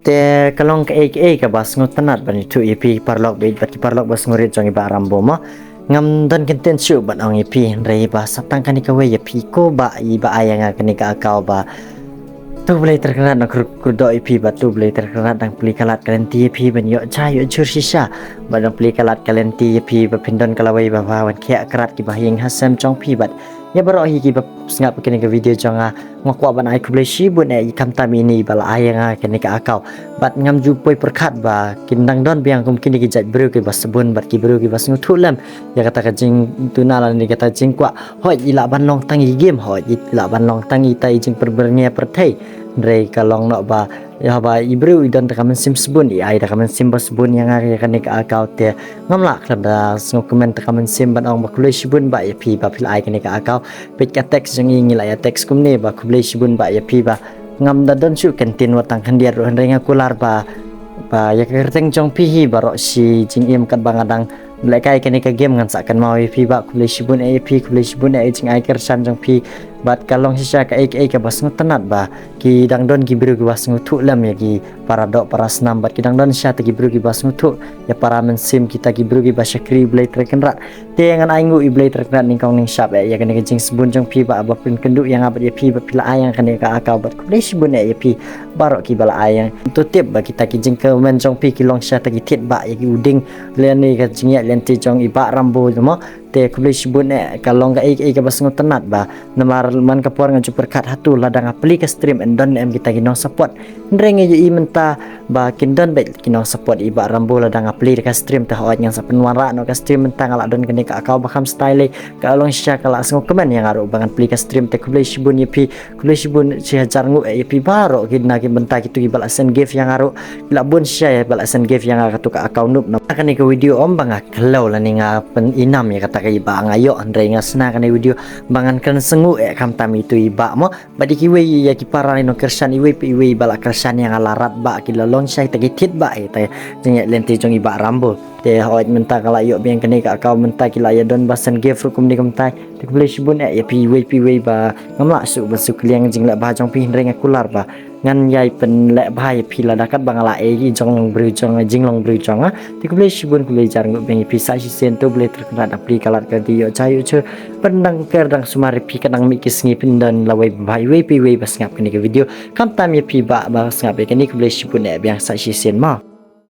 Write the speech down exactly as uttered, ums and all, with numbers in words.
Te ka long kaei kaei kaba sngewtynnat ban ïathuh ïa phi paralok bad ki paralok ba sngewrit jong i Bah Rambo mo. Ngam don kyntien shuh ban ong ïa phi, hynrei ba sa tang kane kawei ïa phi ko Bah, i Bah ai ïa nga kane ka account ba to Blei Trai Kynrad nang kyrdoh ïa phi, bad to Blei Trai Kynrad nang plie ka lad ka lynti ïa phi ban ïoh jai ïoh jur shisha, bad nang plie ka lad ka lynti ïa phi ba phin don ka lawei ba bha ban khiah krad kiba ha ïing ha sem jong phi. Bad ïa baroh hi kiba sngap ïa kane ka video jong nga, nga kwah ban ai khublei shibun eh ïa khamtam ïa ine i ba la ai ïa nga kane ka account. Bad ngam ju poi pyrkhat ba kin dang don biang kum kine ki jait briew kiba sbun bad ki briew kiba sngewthuh lem ïa kata ka jingduna lane kata jingkwah. Hooid i lah ban long tang i game, hooid i lah ban long tang ita i jingpyrshang ïa pyrthei, hynrei ka long noh ba ïa ba i briew i don da ka mynsiem sbun, i ai da ka mynsiem ba sbun ïa nga ïa kane ka account. Te ngam lah khlem da sngewkmen da ka mynsiem ban ong ba khublei shibun Bah ïa phi ba phi la ai kane ka account. Peit ka text jong i, ngi la ïa text kumne ba khublei shibun Bah ïa phi Bah. Ngam da don shuh kyntien wat tang khyndiat ruh, hynrei nga kular ba ba ïa ka kyrteng jong phi hi baroh shi jingim katba nga dang lehkai kane ka game ngan sa kynmaw ïa phi Bah. Khublei shibun eh ïa phi, khublei shibun eh ïa jingai kyrshan jong phi. Bad ka long shisha kaei kaei kaba sngewtynnat ba ki dang don ki briew kiba sngewthuh lem ïa ki para doh para snam, bad ki dang don shisha ta ki briew kiba sngewthuh ïa para mynsiem kita ki briew kiba shakri Blei Trai Kynrad. Te ngan ai nguh ïa Blei Trai Kynrad nyngkong nyngshap eh ïa kane ka jingsbun jong phi Bah ba pynkynduh ïa nga bad ïa phi ba phi la ai ïa nga kane ka account. Bad khublei shibun eh ïa phi baroh kiba la ai ïa nga. To tip ba kita ki jingkmen jong phi ki long shisha ta ki thied bah ïa ki u dieng lane ka jingïaid lynti jong i Bah Rambo mo. Te khublei shibun eh, ka long kaei kaei kaba sngewtynnat ba namar man ka por nga ju pyrkhat hato lada nga plie ka stream yn don ne em kita ki nong support. Hynrei nga ïohi mynta ba kin don beit ki nong support i Bah Rambo lada nga plie ka stream. Te hooid ngan sa pynwanrah noh ka stream mynta, nga la don kane ka account ba kham style. Ka long shisha ka la sngewkmen ïa nga ruh ba ngan plie ka stream. Te khublei shibun ïa phi, khublei shibun shi hajar nguh eh ïa phi baroh kine ki mynta kito kiba la send gift ïa nga ruh. Ki la bun shisha ïa ba la send gift ïa nga kato ka account Noob. Namar kane ka video ym ba nga khlaw lane nga pynïainam ïa kata ka i Bah, nga ïoh, hynrei nga sna kane video ba ngan kren sngew eh khamtam ito i Bah mo. Bad ïa kiwei ïa ki para nongkyrshan iwei pa iwei ba la kyrshan ïa nga la rat bah, ki la long shisha ta ki thied bah ïa ta jingïaid lynti jong i Bah Rambo. Te hooid mynta nga la ïoh biang kane ka account mynta, ki la ïa don ba send gift ruh kumne kumtai. Te khublei shibun eh ïa phi iwei pa iwei ba ngam lah shuh ban shu kylliang jingleh bha jong phi, hynrei nga kular ba ngan ïai pynleh bha ïa phi lada katba nga la ei i jong long briew jong, jinglong briew jong nga. Te khublei shibun, khublei jar nguh biang ïa phi, sa shisien to Blei Trai Kynrad nang plie ka lad ka lynti, ïoh jai ïoh jur. Pyndonkam dang sumar ïa phi, ka dang mih ki sngi phin don lawei ba bha iwei pa iwei ba sngap kane ka video. Khamtam ïa phi bah ba sngap ïa kane, khublei shibun eh biang, sa shisien mo.